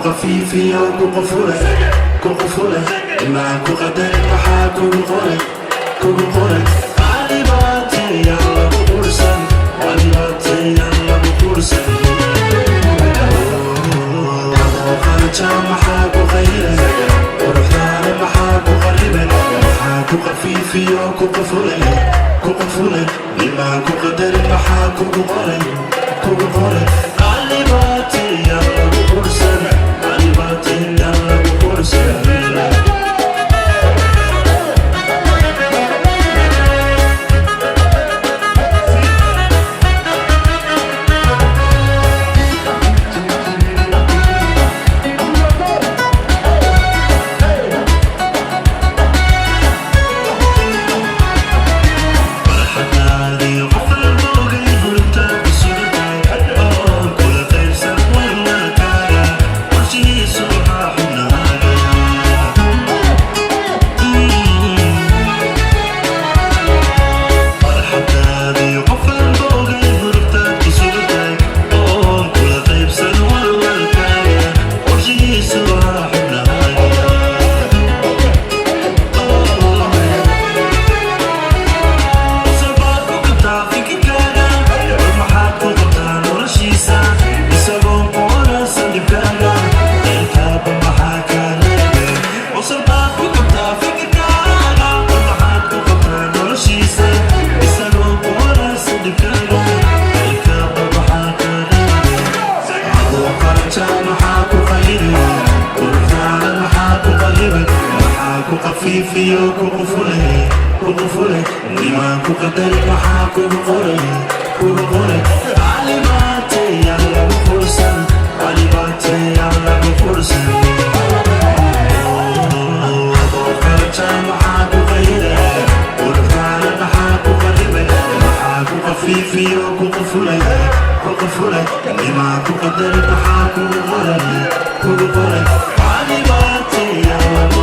Qafiifiyo ku qufulay, ku qufulay, imaan ku qadarin, maxaa kugu qoray, kugu qoray? Qaalibaatayaan lagu qursan, qaalibaatayaan lagu qursan. Qaraja maxaa ku qayray? Quruxdaada maxaa ku qaribay? Maxaa ku qafiifiyo ku qufulay, ku qufulay, imaan ku qadarin, maxaa kugu qoray, kugu qoray? Qaalibaatayaan lagu qursan, qaalibaatayaan lagu qursan. Farxadaadii qof walba ogay, hurubtaad ku sugantahay oo kula qaybsan walwalkaaga, qorshihiisu waxaa xubnahaaga. Farxadaadii qof walba ogay, hurubtaad ku sugantahay oo kula qaybsan walwalkaaga, qorshihiisu waxaa xubnahaaga. Sabaad ku qabtaa fikirkaaga, war maxaad ku qabtaa noloshiisa, isagoo qoransan dhibkaaga, eelkaaba maxaa kaa reebay? Sabaad ku qabtaa fikirkaaga, war maxaad ku qabtaa noloshiisa, isagoo qoransan dhibkaaga, eelkaaba maxaa kaa reebay? Adoo qaraja maxaa ku qayray? Quruxdaada maxaa ku qaribay? Maxaa ku qafiifiyo ku qufulay, ku qufulay, nimaan ku qadarin, maxaa kugu qoray, kugu qoray? Qaalibaatayaan lagu fursan, qaalibaatayaan lagu fursan. Adoo qaraja maxaa ku qayray? Quruxdaada maxaa ku qaribay? Maxaa ku qafiifiyo ku qufulay, ku qufulay, nimaan ku qadarin, maxaa kugu qoray, kugu qoray? Qaalibaatayaan lagu